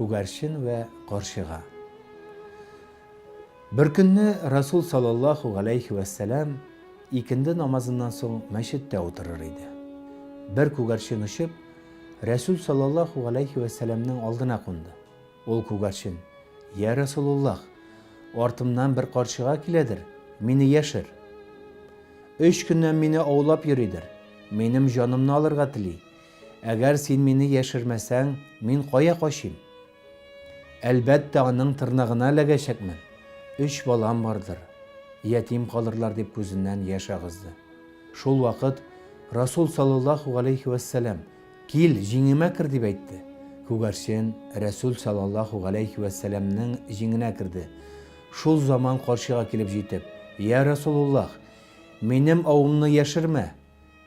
Күгәрчен вә карчыга. Беркөнне Расул саллаллаһу галәйһи вәссәлам икенде намазыннан соң мәчеттә утырыр иде. Бер күгәрчен очып, Рәсүл саллаллаһу галәйһи вәссәламнең алдына кунды. Ул күгәрчен, Йә Расулуллаһ, артымнан бер карчыга киләдер, мине яшер. Өч көннән мине аулап йөридер, минем җанымны алырга тели. Әгәр син мине яшермәсәң, мин кая качыйм? Әлбәттә, аның тырнагына эләгәчәкмен. Өч балам бардыр, ятим калырлар, дип күзеннән яшь агызды. Шул вакыт Расул саллаллаһу галәйһи вәссәлам, Кил, җиңемә кер, дип әйтте. Күгәрчен Рәсүл саллаллаһу галәйһи вәссәламнең җиңенә керде. Шул заман карчыга килеп җитеп, Йә Расулуллаһ, минем авымны яшермә!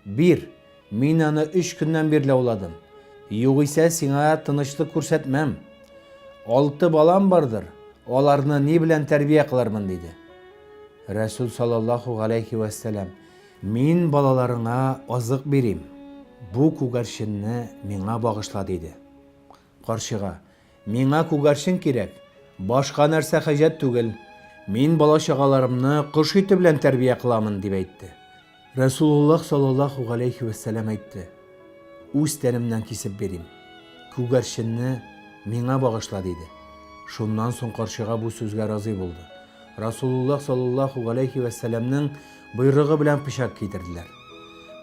Бир, мин аны өч көннән бирле ауладым. Югыйсә сиңа тынычлык күрсәтмәм. Алты балам бардыр, аларны ни белән тәрбия кылырмын, диде. Рәсүл саллаллаһу галәйһи вәссәлам, Мин балаларыңа азык бирим, бу күгәрченне миңа багышла, диде. Карчыга, Миңа күгәрчен кирәк, башка нәрсә хаҗәт түгел. Мин бала-чагаларымны кош ите белән тәрбия кыламын, дип әйтте. Рәсулуллаһ саллаллаһу галәйһи вәссәлам әйтте, Үз тәнемнән кисеп бирим. Күгәрченне миңа багышла, диде. Шуннан соң карчыга бу сүзгә разый булды. Расулуллаһ саллаллаһу галәйһи вәссәламнең боерыгы белән пычак китерделәр.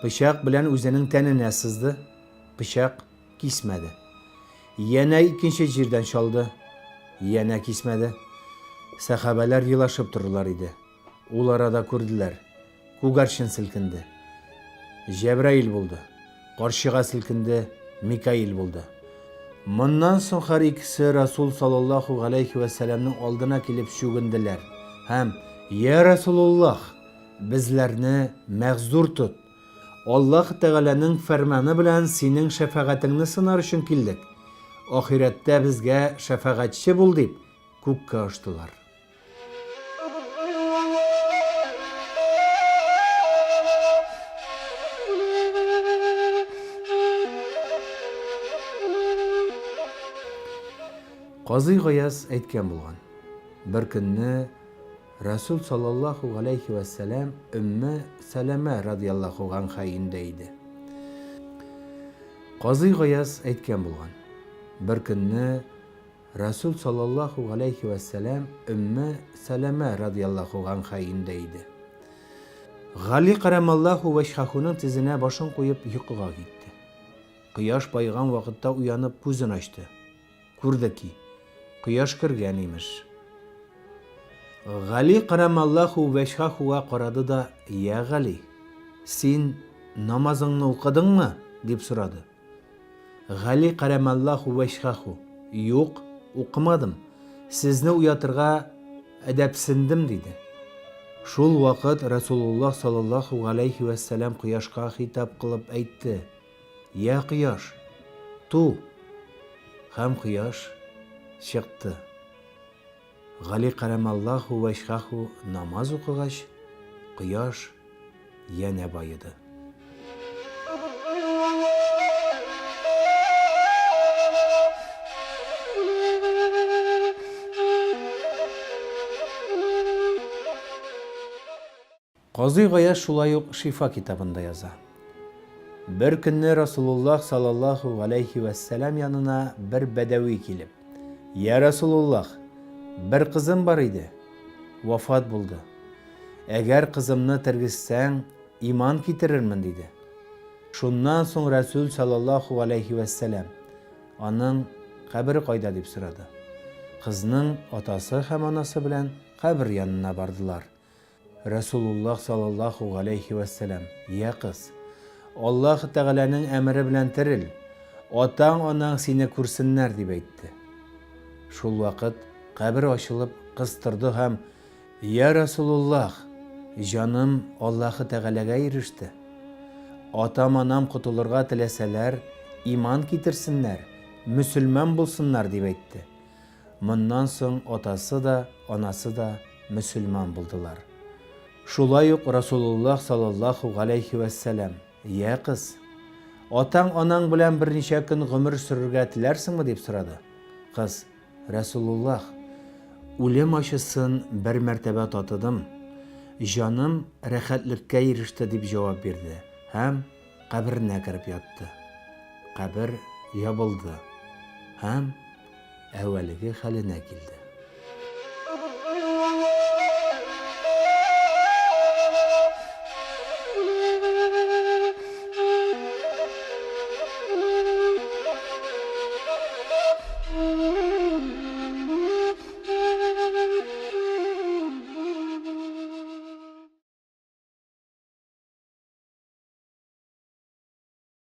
Пычак белән үзенең тәненә сызды, пычак кисмәде. Янә икенче җирдән чалды, янә кисмәде. Сәхабәләр елашып торырлар иде. Ул арада күрделәр, күгәрчен селкенде. Җәбраил булды. Карчыга селкенде, Микаил булды. Моннан соң һәр икесе Расул саллаллаһу галәйһи вә сәламнең алдына килеп чүгенделәр һәм, Йә Расулуллаһ, безләрне мәгъзур тот. Аллаһ Тәгаләнең фәрманы белән синең шәфәгатеңне сынар өчен килдек. Ахирәттә безгә шәфәгатьче бул, дип, күккә очтылар. Казый Гаяз әйткән булган. Бер көнне Расул саллаллаһу галәйһи вә сәлам Өмме Сәләмә радияллаһу ганха өендә иде. Казый Гаяз әйткән булган. Бер көнне Расул саллаллаһу галәйһи вә сәлам Өмме Сәләмә радияллаһу ганха өендә иде. Гали карамаллаһу вәҗһәһүнең тезенә башын куеп йокыга китте. Кояш баеган вакытта уянып күзен ачты. Күрде ки, кояш кергән, имеш. Гали карамаллаһу вәҗһәһүгә карады да, Йә Гали, син намазыңны укыдыңмы? дип сорады. Гали кәрәмәллаһу вәҗһәһу, Юк, укымадым, сезне уятырга әдәпсендем, диде. Шул вакыт Рәсулуллаһ саллаллаһу галәйһи вәссәлам кояшка хитап кылып әйтте, Йә кояш, ту! Һәм кояш чыкты. Гали кәрәмәллаһу вәҗһәһу намаз укыгач, кояш янә баеды. Казый Гаяз шулай ук Шифа китабында яза. Бер көнне Расулуллаһ саллаллаһу галәйһи вәссәлам янына бер бәдәви килеп, Йә Расулуллаһ, бер кызым бар иде, вафат булды. Әгәр кызымны тергезсәң, иман китерермен, диде. Шуннан соң Рәсүл саллаллаһу галәйһи вәссәлам, Аның кабере кайда, дип сорады. Кызның атасы һәм анасы белән кабер янына бардылар. Рәсулуллаһ саллаллаһу галәйһи вә сәлам, Йә кыз! Аллаһ Тәгаләнең әмере белән терел, атаң-анаң сине күрсеннәр, дип әйтте. Шул вакыт кабер ачылып, кыз торды һәм, Йә Рәсулуллаһ, җаным Аллаһы Тәгаләгә иреште. Атам-анам котылырга теләсәләр, иман китерсеннәр, мөселман булсыннар, дип әйтте. Моннан соң атасы да, анасы да мөселман булдылар. Шулай ук Расулуллаһ саллаллаһу галәйһи вәссәлам, Йә кыз! Атаң-анаң белән берничә көн гомер сөрергә теләрсеңме? дип сорады. Кыз, Рәсулуллаһ, үлем ачысын бер мәртәбә татыдым, җаным рәхәтлеккә иреште, дип җавап бирде һәм каберенә кереп ятты. Кабер ябылды һәм әүвәлге хәленә килде.